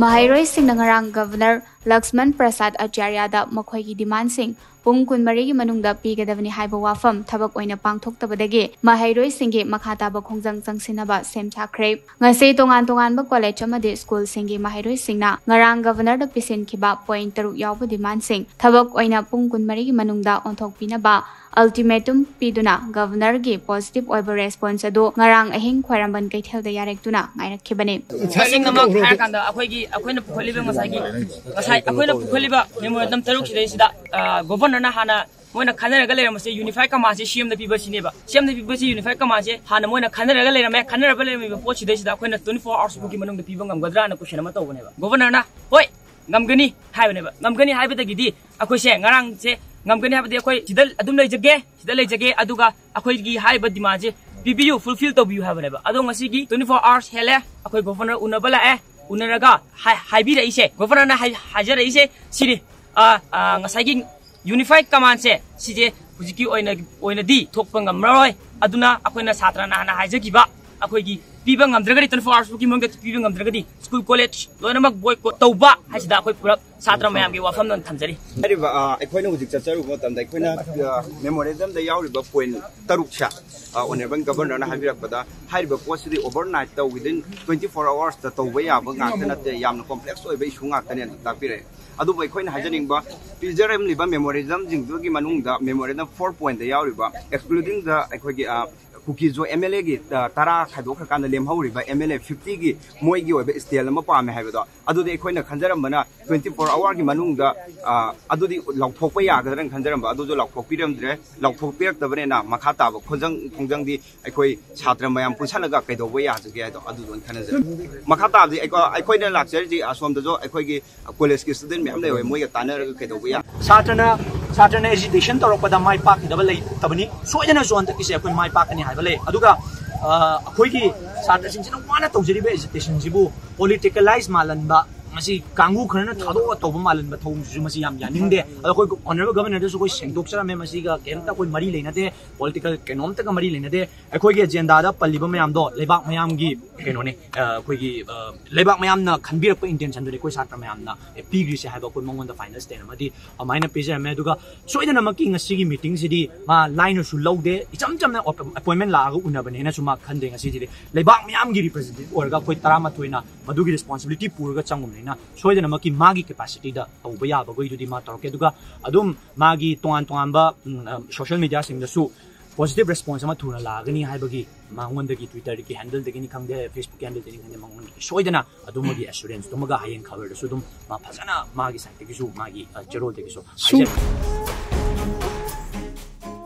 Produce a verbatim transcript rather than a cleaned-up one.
ꯃꯍꯩꯔꯣꯏꯁꯤꯡꯅ ꯉꯔꯥꯡ ꯒꯕꯔꯅꯔ ꯂꯛꯁꯃꯟ ꯄ꯭ꯔꯁꯥꯗ ꯑꯆꯥꯔꯌꯥꯗ ꯃꯈꯣꯏꯒꯤ ꯗꯤꯃꯥꯟꯁꯤꯡ ꯄꯨꯡ ꯀꯨꯟꯃꯔꯤꯒꯤ ꯃꯅꯨꯡꯗ ꯄꯤꯒꯗꯕꯅꯤ ꯍꯥꯏꯕ ꯋꯥꯐꯝ ꯊꯕꯛ ꯑꯣꯏꯅ ꯄꯥꯡꯊꯣꯛꯇꯕꯗꯒꯤ ꯃꯍꯩꯔꯣꯏꯁꯤꯡꯒꯤ ꯃꯈꯥ ꯇꯥꯕ ꯈꯣꯡꯖꯪ ꯆꯪꯁꯤꯟꯅꯕ ꯁꯦꯝ ꯁꯥꯈ꯭ꯔꯦ꯫ ꯉꯁꯤ ꯇꯣꯉꯥꯟ ꯇꯣꯉꯥꯟꯕ ꯀꯣꯂꯦꯖ ꯑꯃꯗꯤ ꯁ꯭ꯀꯨꯜꯁꯤꯡꯒꯤ ꯃꯍꯩꯔꯣꯏꯁꯤꯡꯅ ꯉꯔꯥꯡ ꯒꯕꯔꯅꯔꯗ ꯄꯤꯁꯤꯟꯈꯤꯕ ꯄꯣꯏꯟꯠ ꯇꯔꯨꯛ ꯌꯥꯎꯕ ꯗꯤꯃꯥꯟꯁꯤꯡ ꯊꯕꯛ ꯑꯣꯏꯅ ꯄꯨꯡ ꯀꯨꯟꯃꯔꯤꯒꯤ ꯃꯅꯨꯡꯗ ꯑꯣꯟꯊꯣꯛꯄꯤꯅꯕ ꯑꯜꯇꯤꯃꯦꯇꯨꯝ ꯄꯤꯗꯨꯅ ꯒꯕꯔꯅꯔꯒꯤ ꯄꯣꯖꯤꯇꯤꯚ ꯑꯣꯏꯕ ꯔꯦꯁꯄꯣꯟꯁ ꯑꯗꯨ ꯉꯔꯥꯡ ꯑꯍꯤꯡ ꯈ꯭ꯋꯥꯏꯔꯝꯕꯟ ꯀꯩꯊꯦꯜꯗ ꯌꯥꯔꯦꯛꯇꯨꯅ ꯉꯥꯏꯔꯛꯈꯤꯕꯅꯤ꯫ ꯃꯁꯤꯡ ꯑꯃ ꯍꯥꯏꯔꯀꯥꯟꯗ ꯑꯩꯈꯣꯏꯒꯤ, ꯑꯩꯈꯣꯏꯅ ꯄꯨꯈꯠꯂꯤꯕ ꯉꯁꯥꯏꯒꯤ, ꯉꯁꯥꯏ ꯑꯩꯈꯣꯏꯅ ꯄꯨꯈꯠꯂꯤꯕ ꯃꯦꯃꯣꯔꯦꯟꯗꯝ ꯇꯔꯨꯛ ꯁꯤꯗꯩꯁꯤꯗ, ꯑ, ꯒꯣꯚꯔꯅꯔꯅ ꯍꯥꯟꯅ ꯃꯣꯏꯅ ꯈꯟꯅꯔꯒ ꯂꯩꯔꯝꯕꯁꯦ ꯌꯨꯅꯤꯐꯥꯏ ꯀꯃꯥꯟꯁꯦ ꯁꯤ ꯑꯦꯝꯗ ꯄꯤꯕ ꯁꯤꯅꯦꯕ꯫ ꯁꯤ ꯑꯦꯝꯗ ꯄꯤꯕꯁꯤ ꯌꯨꯅꯤꯐꯥꯏ ꯀꯃꯥꯟꯁꯦ ꯍꯥꯟꯅ ꯃꯣꯏꯅ ꯈꯟꯅꯔꯒ ꯂꯩꯔꯝꯃꯦ꯫ ꯈꯟꯅꯔꯒ ꯂꯩꯔꯝꯃꯤꯕ ꯄꯣꯠꯁꯤꯗꯩꯁꯤꯗ ꯑꯩꯈꯣꯏꯅ twenty four hours ꯐꯥꯎꯒꯤ ꯃꯅꯨꯡꯗ ꯄꯤꯕ ꯉꯝꯒꯗ꯭ꯔꯥꯅ ꯀꯣꯏꯁꯟ ꯑꯃ ꯇꯧꯕꯅꯦꯕ꯫ ꯒꯣꯚꯔꯅꯔꯅ ꯍꯣꯏ, ꯉꯝꯒꯅꯤ ꯍꯥꯏꯕꯅꯦꯕ꯫ ꯉꯝꯒꯅꯤ ꯍꯥꯏꯕꯗꯒꯤꯗꯤ ꯑꯩꯈꯣꯏꯁꯦ ꯉꯔꯥꯡꯁꯦ ꯉꯝꯒꯅꯤ ꯍꯥꯏꯕꯗꯤ ꯑꯩꯈꯣꯏ ꯁꯤꯗ ꯑꯗꯨꯝ ꯂꯩꯖꯒꯦ, ꯁꯤꯗ ꯂꯩꯖꯒꯦ, ꯑꯗꯨꯒ ꯑꯩꯈꯣꯏꯒꯤ ꯍꯥꯏꯔꯤꯕ ꯗꯤꯃꯥꯟꯁꯦ ꯄꯤꯕꯤꯌꯨ, ꯐꯨꯜꯐꯤꯜ ꯇꯧꯕꯤꯌꯨ ꯍꯥꯏꯕꯅꯦꯕ꯫ ꯑꯗꯣ ꯉꯁꯤꯒꯤ twenty four hours ꯍꯦꯜꯂꯦ, ꯑꯩꯈꯣꯏ ꯒꯣꯚꯔꯅꯔ ꯎꯅꯕ ꯂꯥꯛꯑꯦ, ꯎꯅꯔꯒ ꯍꯥꯏ-, ꯍꯥꯏꯕꯤꯔꯛꯏꯁꯦ, ꯒꯣꯚꯔꯅꯔꯅ ꯍꯥꯏ-, ꯍꯥꯏꯖꯔꯛꯏꯁꯦ ꯁꯤꯅꯤ, ꯑ, ꯑ, ꯉꯁꯥꯏꯒꯤ ꯌꯨꯅꯤꯐꯥꯏꯠ ꯀꯃꯥꯟꯁꯦ ꯁꯤꯁꯦ ꯍꯧꯖꯤꯛꯀꯤ ꯑꯣꯏꯅ, ꯑꯣꯏꯅꯗꯤ ꯊꯣꯛꯄ ꯉꯝꯃꯔꯣꯏ꯫ ꯑꯗꯨꯅ ꯑꯩꯈꯣꯏꯅ ꯁꯥꯇ꯭ꯔꯅ ꯍꯥꯟꯅ ꯍꯥꯏꯖꯈꯤꯕ ꯑꯩꯈꯣꯏꯒꯤ ꯄꯤꯕ ꯉꯝꯗ꯭ꯔꯒꯗꯤ, twenty four hours ꯐꯥꯎꯒꯤ ꯃꯅꯨꯡꯗ ꯄꯤꯕ ꯉꯝꯗ꯭ꯔꯒꯗꯤ ꯁ꯭ꯀꯨꯜ ꯀꯣꯂꯦꯖ ꯂꯣꯏꯅꯃꯛ ꯕꯣꯏꯀꯣꯠ ꯇꯧꯕ ꯍꯥꯏꯁꯤꯗ ꯑꯩꯈꯣꯏ ꯄꯨꯂꯞ ꯁꯥꯇ꯭ꯔ ꯃꯌꯥꯝꯒꯤ ꯋꯥꯐꯝ ꯑꯣꯏꯅ ꯊꯝꯖꯔꯤ꯫ ꯍꯥꯏꯔꯤꯕ, ꯑ, ꯑꯩꯈꯣꯏꯅ ꯍꯧꯖꯤꯛ ꯆꯠꯆꯔꯨꯕ ꯃꯇꯝꯗ ꯑꯩꯈꯣꯏꯅ, ꯑ, ꯃꯦꯃꯣꯔꯦꯟꯗꯝꯗ ꯌꯥꯎꯔꯤꯕ ꯄꯣꯏꯟꯠ ꯇꯔꯨꯛꯁꯦ, ꯑ, ꯑꯣꯅꯔꯦꯕꯜ ꯒꯕꯔꯅꯔꯅ ꯍꯥꯏꯕꯤꯔꯛꯄꯗ ꯍꯥꯏꯔꯤꯕ ꯄꯣꯠꯁꯤꯗꯤ ꯑꯣꯚꯔꯅꯥꯏꯠꯇ, within twenty four hoursꯇ ꯇꯧꯕ ꯌꯥꯕ ꯉꯥꯛꯇ ꯅꯠꯇꯦ, ꯌꯥꯝꯅ ꯀꯣꯝꯄ꯭ꯂꯦꯛꯁ ꯑꯣꯏꯕ ꯏꯁꯨ ꯉꯥꯛꯇꯅꯦꯅ ꯇꯥꯛꯄꯤꯔꯛꯑꯦ꯫ ꯑꯗꯨꯕꯨ ꯑꯩꯈꯣꯏꯅ ꯍꯥꯏꯖꯅꯤꯡꯕ, ꯄꯤꯖꯔꯝꯂꯤꯕ ꯃꯦꯃꯣꯔꯦꯟꯗꯝꯁꯤꯡꯗꯨꯒꯤ ꯃꯅꯨꯡꯗ ꯃꯦꯃꯣꯔꯦꯟꯗꯝ ꯐꯣꯔ ꯄꯣꯏꯟꯠꯇ ꯌꯥꯎꯔꯤꯕ, excluding the ꯑꯩꯈꯣꯏꯒꯤ, ꯑ, ꯀꯨꯀꯤꯖꯣ ꯑꯦꯝ ꯑꯦꯜ ꯑꯦꯒꯤ, ꯑ, ꯇꯔꯥ ꯈꯥꯏꯗꯣꯛꯈ꯭ꯔꯀꯥꯟꯗ ꯂꯦꯝꯍꯧꯔꯤꯕ ꯑꯦꯝ ꯑꯦꯜ ꯑꯦ ꯐꯤꯐꯇꯤꯒꯤ ꯃꯣꯏꯒꯤ ꯑꯣꯏꯕ ꯁ꯭ꯇꯦꯜ ꯑꯃ ꯄꯥꯝꯃꯦ ꯍꯥꯏꯕꯗꯣ, ꯑꯗꯨꯗꯤ ꯑꯩꯈꯣꯏꯅ ꯈꯟꯖꯔꯝꯕꯅ twenty four hourꯒꯤ ꯃꯅꯨꯡꯗ, ꯑ, ꯑꯗꯨꯗꯤ ꯂꯧꯊꯣꯛꯄ ꯌꯥꯒꯗ꯭ꯔꯥꯅ ꯈꯟꯖꯔꯝꯕ, ꯑꯗꯨꯁꯨ ꯂꯧꯊꯣꯛꯄꯤꯔꯝꯗ꯭ꯔꯦ꯫ ꯂꯧꯊꯣꯛꯄꯤꯔꯛꯇꯕꯅꯤꯅ ꯃꯈꯥ ꯇꯥꯕ ꯈꯣꯡꯖꯪ, ꯈꯣꯡꯖꯪꯗꯤ ꯑꯩꯈꯣꯏ ꯁꯥꯇ꯭ꯔ ꯃꯌꯥꯝ ꯄꯨꯟꯁꯜꯂꯒ ꯀꯩꯗꯧꯕ ꯌꯥꯁꯤꯒꯦ ꯍꯥꯏꯗꯣ ꯑꯗꯨꯗꯣ ꯑꯣꯏꯅ ꯈꯟꯅꯖꯩ꯫ ꯃꯈꯥ ꯇꯥꯕꯗꯤ ꯑꯩꯈꯣ-, ꯑꯩꯈꯣꯏꯅ ꯂꯥꯛꯆꯔꯤꯁꯤ ꯑꯁꯣꯝꯗꯁꯨ ꯑꯩꯈꯣꯏꯒꯤ ꯀꯣꯂꯦꯖꯀꯤ ꯁ꯭ꯇꯨꯗꯦꯟꯠ ꯃꯌꯥꯝ ꯂꯩꯍꯧꯋꯦ, ꯃꯣꯏꯒ ꯇꯥꯟꯅꯔꯒ ꯀꯩꯗꯧꯕ ꯌꯥꯏ? ꯁꯥꯇ꯭ꯔꯅ, ꯁꯥꯇ꯭ꯔꯅ ꯑꯦꯖꯤꯇꯦꯁꯟ ꯇꯧꯔꯛꯄꯗ ꯃꯥꯏ ꯄꯥꯛꯈꯤꯗꯕ ꯂꯩꯇꯕꯅꯤ꯫ ꯁꯣꯏꯗꯅꯁꯨ ꯍꯟꯗꯛꯀꯤꯁꯦ ꯑꯩꯈꯣꯏ ꯃꯥꯏ ꯄꯥꯛꯀꯅꯤ ꯍꯥꯏꯕ ꯂꯩ꯫ ꯑꯗꯨꯒ, ꯑ, ꯑꯩꯈꯣꯏꯒꯤ ꯁꯥꯇ꯭ꯔꯁꯤꯡꯁꯤꯅ ꯋꯥꯅ ꯇꯧꯖꯔꯤꯕ ꯑꯦꯖꯤꯇꯦꯁꯟꯁꯤꯕꯨ ꯄꯣꯂꯤꯇꯤꯀꯦꯂꯥꯏꯁ ꯃꯥꯜꯍꯟꯕ, ꯃꯁꯤ ꯀꯥꯡꯕꯨ ꯈꯔꯅ ꯊꯥꯗꯣꯛꯑꯒ ꯇꯧꯕ ꯃꯥꯜꯍꯟꯕ ꯊꯧꯑꯣꯡꯁꯤꯁꯨ ꯃꯁꯤ ꯌꯥꯝ ꯌꯥꯅꯤꯡꯗꯦ꯫ ꯑꯗꯣ ꯑꯩꯈꯣꯏ ꯑꯣꯅꯔꯦꯕꯜ ꯒꯕꯔꯅꯔꯗꯁꯨ ꯑꯩꯈꯣꯏ ꯁꯦꯡꯗꯣꯛꯆꯔꯝꯃꯦ, ꯃꯁꯤꯒ ꯀꯩꯝꯇ ꯑꯩꯈꯣꯏ ꯃꯔꯤ ꯂꯩꯅꯗꯦ, ꯄꯣꯂꯤꯇꯤꯀꯦꯜ ꯀꯩꯅꯣꯝꯇꯒ ꯃꯔꯤ ꯂꯩꯅꯗꯦ꯫ ꯑꯩꯈꯣꯏꯒꯤ ꯑꯦꯖꯦꯟꯗꯥꯗ ꯄꯜꯂꯤꯕ ꯃꯌꯥꯝꯗꯣ ꯂꯩꯕꯥꯛ ꯃꯌꯥꯝꯒꯤ ꯀꯩꯅꯣꯅꯦ, ꯑ, ꯑꯩꯈꯣꯏꯒꯤ, ꯑ, ꯂꯩꯕꯥꯛ ꯃꯌꯥꯝꯅ ꯈꯟꯕꯤꯔꯛꯄ intentionꯗꯨꯅꯦ ꯑꯩꯈꯣꯏ ꯁꯥꯇ꯭ꯔ ꯃꯌꯥꯝꯅ, ꯑꯦ, ꯄꯤꯈ꯭ꯔꯤꯁꯦ ꯍꯥꯏꯕ ꯑꯩꯈꯣꯏ ꯃꯉꯣꯟꯗ final stand ꯑꯃꯗꯤ ꯑꯗꯨꯃꯥꯏꯅ ꯄꯤꯖꯔꯝꯃꯦ꯫ ꯑꯗꯨꯒ ꯁꯣꯏꯗꯅꯃꯛꯀꯤ ꯉꯁꯤꯒꯤ meetingꯁꯤꯗꯤ ꯃꯥ ꯂꯥꯏꯅꯁꯨ ꯂꯧꯗꯦ, ꯏꯆꯝ ꯆꯝꯅ appointment ꯂꯥꯛꯑꯒ ꯎꯅꯕꯅꯦꯅꯁꯨ ꯃꯥ ꯈꯟꯗꯦ꯫ ꯉꯁꯤꯁꯤꯗꯤ ꯂꯩꯕꯥꯛ ꯃꯌꯥꯝꯒꯤ representative ꯑꯣꯏꯔꯒ ꯑꯩꯈꯣꯏ ꯇꯔꯥꯃꯥꯊꯣꯏꯅ ꯃꯗꯨꯒꯤ responsibility ꯄꯨꯔꯒ ꯆꯪꯉꯨꯕꯅꯤꯅ ꯁꯣꯏꯗꯅꯃꯛꯀꯤ ꯃꯥꯒꯤ capacityꯗ ꯇꯧꯕ ꯌꯥꯕꯈꯩꯗꯨꯗꯤ ꯃꯥ ꯇꯧꯔꯛꯀꯦ꯫ ꯑꯗꯨꯒ ꯑꯗꯨꯝ ꯃꯥꯒꯤ ꯇꯣꯉꯥꯟ ꯇꯣꯉꯥꯟꯕ, ꯎꯝ, ꯑ, social mediaꯁꯤꯡꯗꯁꯨ positive response ꯑꯃ ꯊꯨꯅ ꯂꯥꯛꯑꯒꯅꯤ ꯍꯥꯏꯕꯒꯤ ꯃꯉꯣꯟꯗꯒꯤ Twitterꯒꯤ handleꯗꯒꯤꯅꯤ ꯈꯪꯗꯦ, Facebook handleꯗꯒꯤꯅꯤ ꯈꯪꯗꯦ, ꯃꯉꯣꯟꯗꯒꯤ ꯁꯣꯏꯗꯅ ꯑꯗꯨꯃꯒꯤ assuranceꯗꯨꯃꯒ ꯍꯌꯦꯡ ꯈꯕꯔꯗꯁꯨ ꯑꯗꯨꯝ ꯃꯥ ꯐꯖꯅ ꯃꯥꯒꯤ sideꯇꯒꯤꯁꯨ ꯃꯥꯒꯤ, ꯑ, ꯆꯦꯔꯣꯜꯗꯒꯤꯁꯨ ꯁꯨ- ꯍꯥꯏꯖꯔꯛꯀꯦ꯫